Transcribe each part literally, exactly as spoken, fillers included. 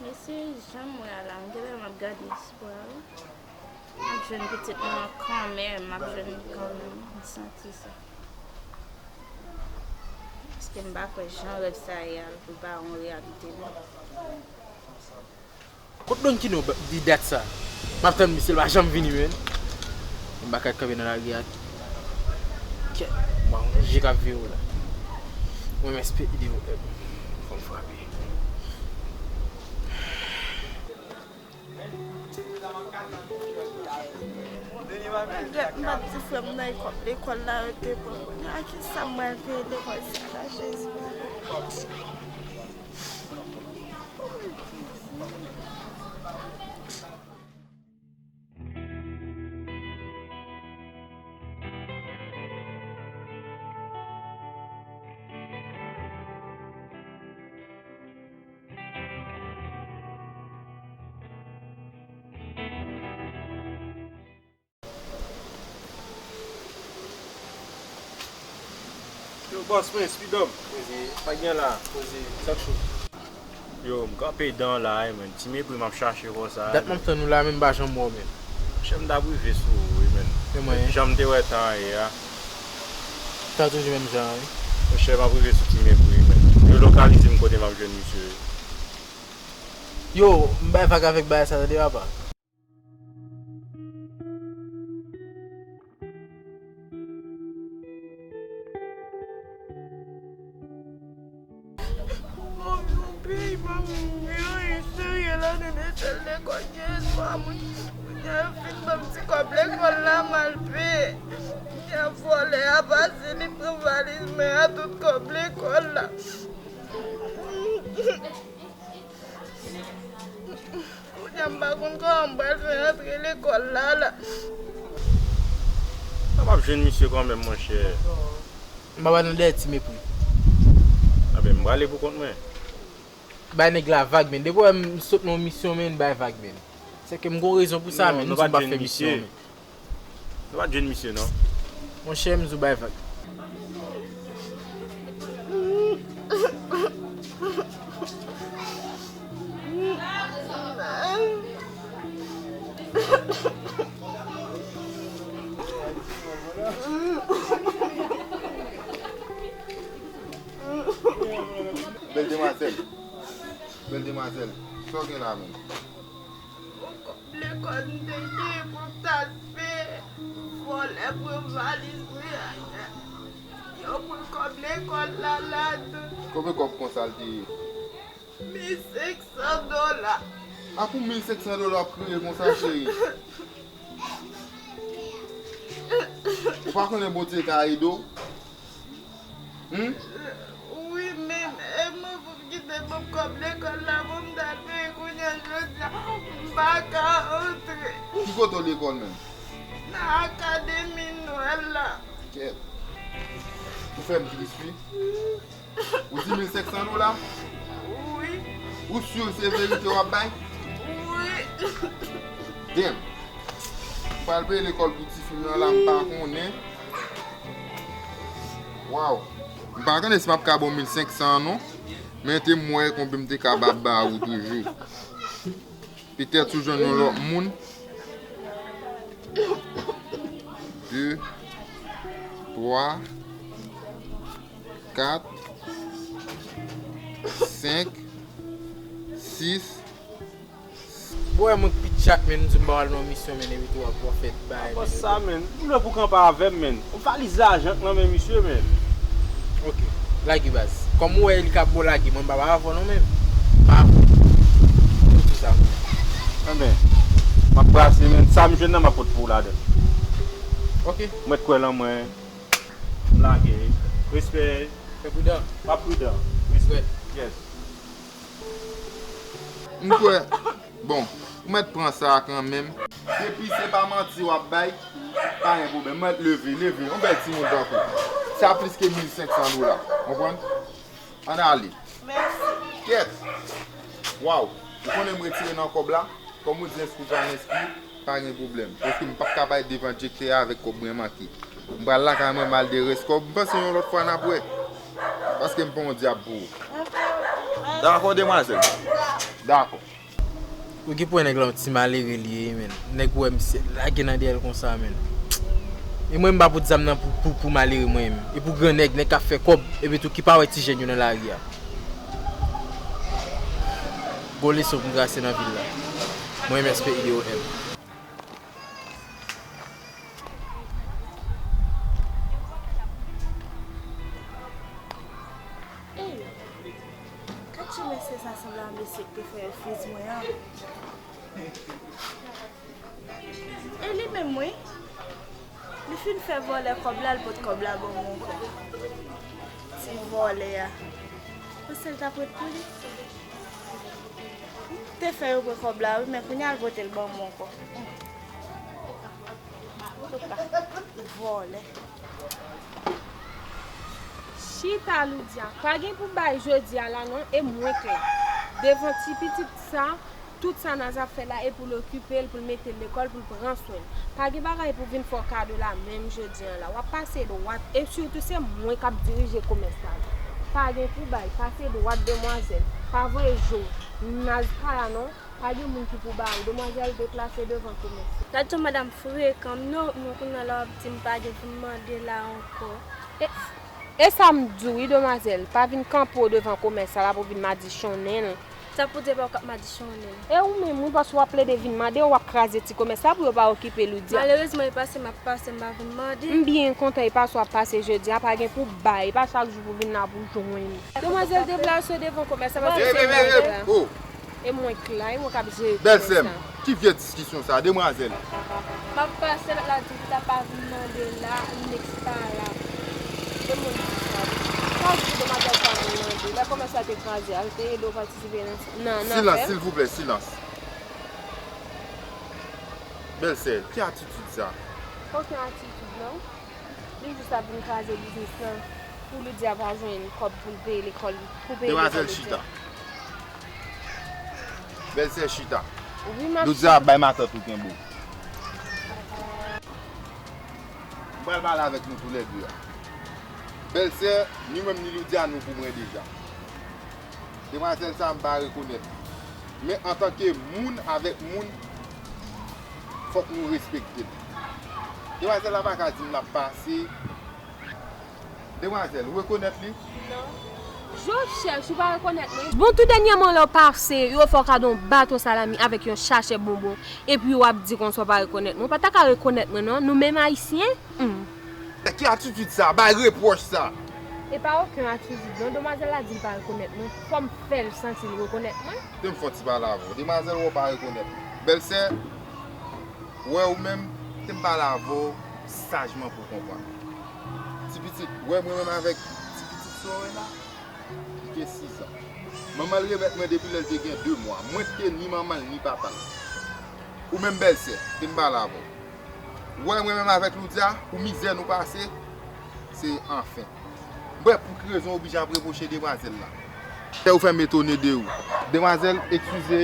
Mesye, jan m wè a la, m genlè m ap gade espwa wi. M ap jwenn pitit mwen kanmenm, m ap jwenn li kanmenm, m santi sa. Paske m pa kwè jan rèv sa ye a pou l pa yon reyalite non. Kot Don Kino di dat sa? M ap tann misye, l pa janm vini, menn. M pa ka kanpe nan lari a. Kèt, bon, je k ap veye w la. Mwen menm S P I D O M. Fò m frape. Regrèt m pa t di frè m nan lekòl, lekòl la yo te pran. Kounye a, kisa m pral peye lekòl sa la, Jezi? Yo, bòs mwen, Speedom. Poze. Pa gen la. Poze. Sa k cho? Yo, m kanpe dan la, wi, menn. Ti Mepri m ap chache konsa. Dat m ap tann ou la, menn, m pa janm wè w, menn. Monchè, m t ap rive sou ou, wi, menn. E mwen? Jan m te wè tan an ye a. Tan toujou menm jan an, wi. Monchè, m ap rive sou Ti Mepri, wi, menn. Yo lokalize m kote m ap jwenn misye. Yo, m bay vag avèk bagay sa, tande, papa. Mwen vin yon peyi pa moun gen anyen serye ladan, e sèl lekòl gen espwa moun. Kounye a yo fin ban m ti kòb lekòl la, m al peye. Kounye a vòlè a pase, li pran valiz mwen a, tout kòb lekòl la. Kounye a m pa konn kòman m pral fè antre lekòl la la. Sa m ap jwenn misye kanmenm, monchè. M pa pral nan dèyè Ti Mepri. Anben, m prale pou kont mwen. Bay nèg la vag, menn. Depi w wè m sot nan yon misyon, menn, bay vag, menn. Sèke m gon rezon pou sa, menn. M di m p ap fè misyon, menn. Nou pa t jwenn misye, non. Monchè, m di w bay vag. Bèl demwazèl. Bèl demwazèl. Sa w gen la menm? Lekòl m te gen pou m t al peye, vòlè pran valiz mwen. Yo pran kòb lekòl la ladan. Konbyen kòb konsa l te ye? Mil senk san dola. A, pou mil senk san dola w ap kriye konsa, cheri? Ou pa konnen Bondye ka ede w? Hmm? Wi, men, e mwen pou m kite ban m kòb lekòl la pou m t al peye kounye a, jodi a, m pa ka antre. Ki kote w lekòl menm? Nan akademi nwèl la. Kèt. Ou fè m tris, wi. Ou di mil senk san dola? Wi. Ou si se verite w ap bay? Wi. Damn. M pral peye lekòl pou tifi m nan la, m pa konnen. Waw. M pa konnen si m ap ka ba w mil senk san an non. Men te m wè konbyen m te kapab ba ou toujou. Petèt ou jwenn yon lòt moun. De, twa, kat, senk, sis. Bwè, mwen k pi tchak, menn, m di m pa pral nan misyon, menn, epi tou ap fè bagay, menn. Apa sa, menn? Ou lè pou kanpe avè m, menn. Yon valiz lajan k nan men misye, menn. Ok. Lage baz. Kòm ou wè li ka bon lage, mwen m pa avè w non, menn. Pa avè w. Ou di sa, menn. Enben, m ap brase, menn. Sa m jwenn nan, m ap pote pou ou ladan. Ok. Mwen t kwè lan mwen. M lage. Respè. Fè pridan. M ap pridan. Respè. Yes. M kwè, bon, ou mèt pran sa a kanmenm. Depi se pa manti w ap bay, pa gen pwoblèm. Mèt leve, leve. Yon bèl timoun tankou w. Sa plis ke mil senk san dola. Konprann? Ann ale. Mèsi. Kèt. Waw. Ou konnen m retire nan kòb la? Kòm ou di enskri pa enskri, pa gen pwoblèm. Paske m p ap ka bay devan direktè a avèk kòb mwen manke. M pral lakay mwen, m al de rès kòb. M panse yon lòt fwa n ap wè. Paske m pa yon dyab pou ou. Dakò, demwazèl. Dakò. Ou gen pou wè nèg la yon ti malere li ye, menn. Nèg wè misye lage nan dèyè l konsa, menn. E mwen, m pa pou zam nan pou, pou, pou malere mwen menm. E pou gran nèg, nèg k ap fè kòb, epi tou ki pa wè ti jèn yo nan lari a. Gwo leson pou m trase nan vil la. Mwen, M S P I D O M. Ey, gad jan mesye sa sanble a mesye k te fè friz mwen an. E li menm wi. Li fin fè vòlè kòb la, li pot kòb la ban mwen ankò. Ti vòlè a. Panse l t ap ret pou li. M te fè yo pran kòb la wi, men kounye a l pote l ban mwen ankò. Antouka, vòlè. Chita Loudia, pa gen pou bay jodi a la non, e mwen k la. Devan ti pitit sa, tout sa Naz ap fè la, e pou l okipe l, pou l mete l lekòl, pou l pran swen l. Pa gen bagay pou vin fè w kado la menm jodi a la. W ap pase dwat, e sitou se mwen k ap dirije komès la. Pa gen pou bay, pase dwat demwazèl. Pa voye je w. Naz pa la non. Pa gen moun ki pou ba ou. Demwazèl deplase devan komès. Gad jan madanm frekan, m nan wout mwen kounye a la w ap di m pa gen pou m mande la ankò. E, e sa m di w wi demwazèl, pa vin kanpe w devan komès sa la pou vin madichonnen l. Sa pou di e pa w k ap madichonnen l. E ou menm wi, paske w ap plede vin mande, w ap kraze ti komès la pou yo pa okipe Loudia. Malerezman, e pase m ap pase, m pa vin mande. M byen kontan e pase w ap pase jodi a, pa gen pou bay, e pa chak jou pou vin la pou jwenn. Demwazèl deplase w devan komès la, paske se mwen k la. E mwen k la, e mwen k ap jere komès la. Bèlsè m, ki vye diskisyon sa, demwazèl? M ap pase, lòt la di li ta pa vin mande la, nèks pa la. Se moun ki sa. Sa di demwazèl pa vin mande. Lè komès la te kraze a, l te ede w patisipe nan, nan, nan fè l? Silans, silvouplè, silans. Bèlsè, ki atitid sa? Okenn atitid non. Li jis ap vin kraze biznis lan pou Loudia pa jwenn kòb pou l peye lekòl, pou peye lekòl Loudia. Demwazèl chita. Bèlsè chita. Wi, m ap chita. Loudia ap bay matant ou kenbe w. M pral pale avèk nou toulède a. Bèlsè, ni menm ni Loudia, nou pou mwen deja. Demwazèl sa a, m pa rekonèt li. Men antanke moun avèk moun, fòk nou respekte l. Demwazèl la pa ka di m l ap pase. Demwazèl, ou rekonèt li? Non. Jan w chèch, ou pa rekonèt mwen? Bon, tou dènyèman lè w pase, yo fè w kado yon baton salami avèk yon sachè bonbon, epi w ap di konsa w pa rekonèt mwen. Ou pa ta ka rekonèt mwen non, nou menm Ayisyen? Hmm. Ki atitid sa? Bay repwòch sa. E pa okenn atitid non. Demwazèl la di l pa rekonèt mwen. Fò m fè l santi l rekonèt mwen. Te m fè yon ti pale avè w. Demwazèl, wè w pa rekonèt mwen. Bèlsè, wè ou menm, te m pale avè w sajman pou w konprann. Ti pitit, wè mwen menm avèk ti pitit sa w wè la, li gen sis zan. Manman l remèt mwen depi lè l te gen de mwa. Mwen te ni manman l ni papa l. Ou menm bèlsè, te m pale avè w. Ou wè mwen menm avèk Loudia, pou mizè nou pase, se anfen. M pa wè pou ki rezon w oblije ap repwoche demwazèl la. Kè ou fè m etone de ou. Demwazèl, eskize,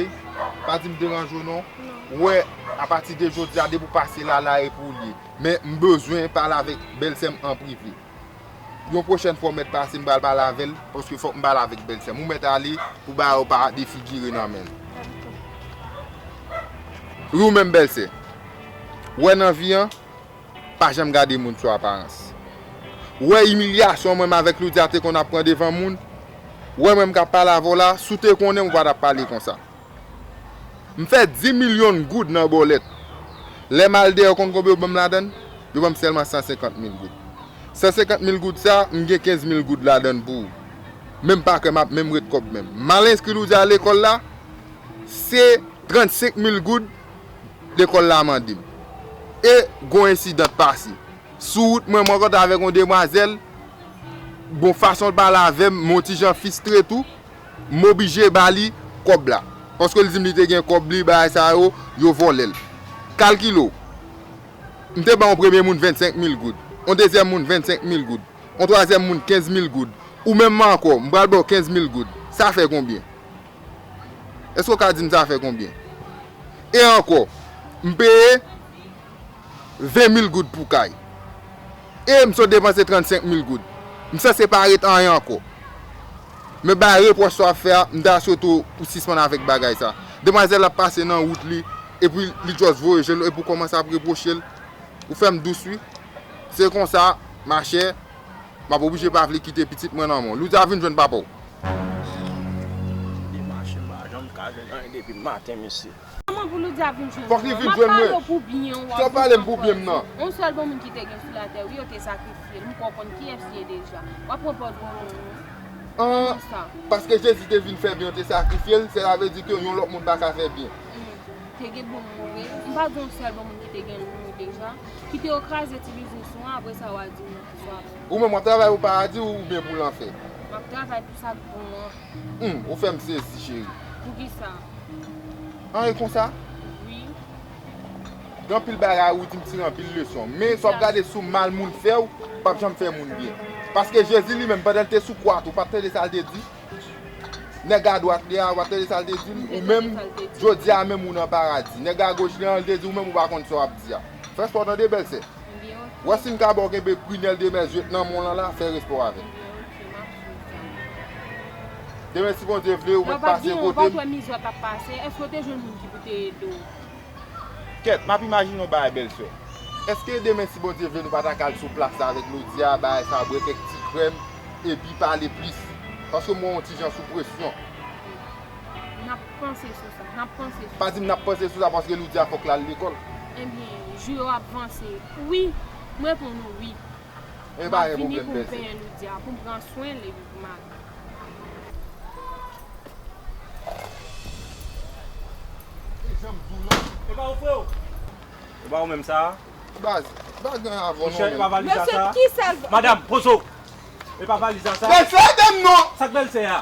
pa di m deranje w non. Ou wè, apati de jodi a, depi w pase la, la e pou w li ye. Men m bezwen pale avèk bèlsè m an prive. Yon pwochèn fwa w mèt pase, m pral pale avè l, paske fòk m pale avèk bèlsè m. Ou mèt ale pou bagay yo pa defigire nan men l. Wi, ou menm bèlsè. Ou wè nan vi an, pa janm gade moun sou aparans. Ou wè imilyasyon mwen menm avèk Loudia te konn ap pran devan moun? Ou wè mwen menm k ap pale avè w la, si w te konnen, ou pa t ap pale konsa. M fè dis milyon goud nan bòlèt. Lè m al dèyè, ou konn konbyen yo ban m ladann? Yo ban m sèlman san senkant mil goud. San senkant mil goud sa, m gen kenz mil goud ladann pou ou. Men m pa kwè m ap menm ret kòb menm. M al enskri Loudia lekòl la, se trannsenk mil goud lekòl la mande m. E gon ensidan t pase. Sou wout mwen, m rankontre avèk yon demwazèl. Bon, fason l pale avè m, m yon ti jan fistre tou. M oblije ba li kòb la. Paske l di m li te gen kòb li, bagay sa yo, yo vòlè l. Kalkile w. M te ban yon premye moun vennsenk mil goud. Yon dezyèm moun vennsenk mil goud. Yon twazyèm moun kenz mil goud. Ou menm ankò, m pral ba w kenz mil goud. Sa fè konbyen? Èske w ka di m sa fè konbyen? E ankò, m peye ven mil goud pou kay. E m sot depanse trannsenk mil goud. M sanse pa ret anyen ankò. Men bay repwòch sa w ap fè a, m ta swete w sispann avèk bagay sa. Demwazèl ap pase nan wout li, epi li just voye je l, epi w kòmanse ap repwoche l. Ou fè m dous wi. Se konsa, machè, m ap oblije pa vle kite pitit mwen nan men w. Loudia, vin jwenn papa w. Depi mache, m pa janm ka jwenn anyen depi maten, mesye. Kòman pou Loudia vin jwenn mwen? Fòk li vin jwenn mwen. M ap pale w pou byen w. Sa w pale m pou byen m nan? Yon sèl bon moun ki te gen sou latè, wi, yo te sakrifye l. M kwè w konn kiyès li ye deja. W ap pran pòz bon moun. An, paske Jezi te vin fè byen, yo te sakrifye l, sèla vle di ke yon lòt moun pa ka fè byen. Hmm. Te gen bon moun vre. M pa di yon sèl bon moun ki te gen moun deja. Kite yo kraze ti biznis ou an, apre sa w a di m kisa w ap fè. Ou menm w ap travay pou paradi oubyen pou lanfè? M ap travay pou sa k bon an. Humm, ou fè m sezi, cheri. Poukisa? An, e konsa? Wi. Gen anpil bagay ou di m tire anpil leson. Men sa w ap gade sou mal moun fè w, p ap janm fè moun byen. Paske Jezi li menm, pandan l te sou kwa tou, w pa t tande sa l te di? Nèg adwat li a, w ap tande sa l te di l? Ou menm, jodi a menm ou nan paradi. Nèg agoch li an, li te di ou menm ou pa konn sa w ap di a. Fè spò tande, bèlsè. Ou wè si m ka ba w kenbe krinèl de mèzyèt nan men w lan la, fè respè w avè m. Demen si Bondye vle, ou mèt pase kote m. Lè w pa t gen, ou pa t wè mizè w t ap pase, èske w te jwenn moun ki pou te ede w? Kèt, m ap imajine yon bagay, bèlsè. Èske demen, si Bondye vle, nou pa ta ka al sou plas la avèk Loudia, bay sa, bwè kèk ti krèm, epi pale plis? Paske m wè w yon ti jan sou presyon. N ap panse sou sa, n ap panse sou sa. Pa di m n ap panse sou sa paske Loudia fòk l al lekòl. Ebyen, jou yo ap vanse. Wi, m reponn ou wi. E pa gen pwoblèm, bèlsè. M ap vini pou m benyen Loudia, pou m pran swen li, wi, pou m ale. E pa ou, freo? E pa ou menm sa a? Baz, baz gen avè w non. Monchè, e pa valiz la sa a? Madanm, poze w. E pa valiz la sa a? Bèlsè, ede m non! Sa k bèlsè a?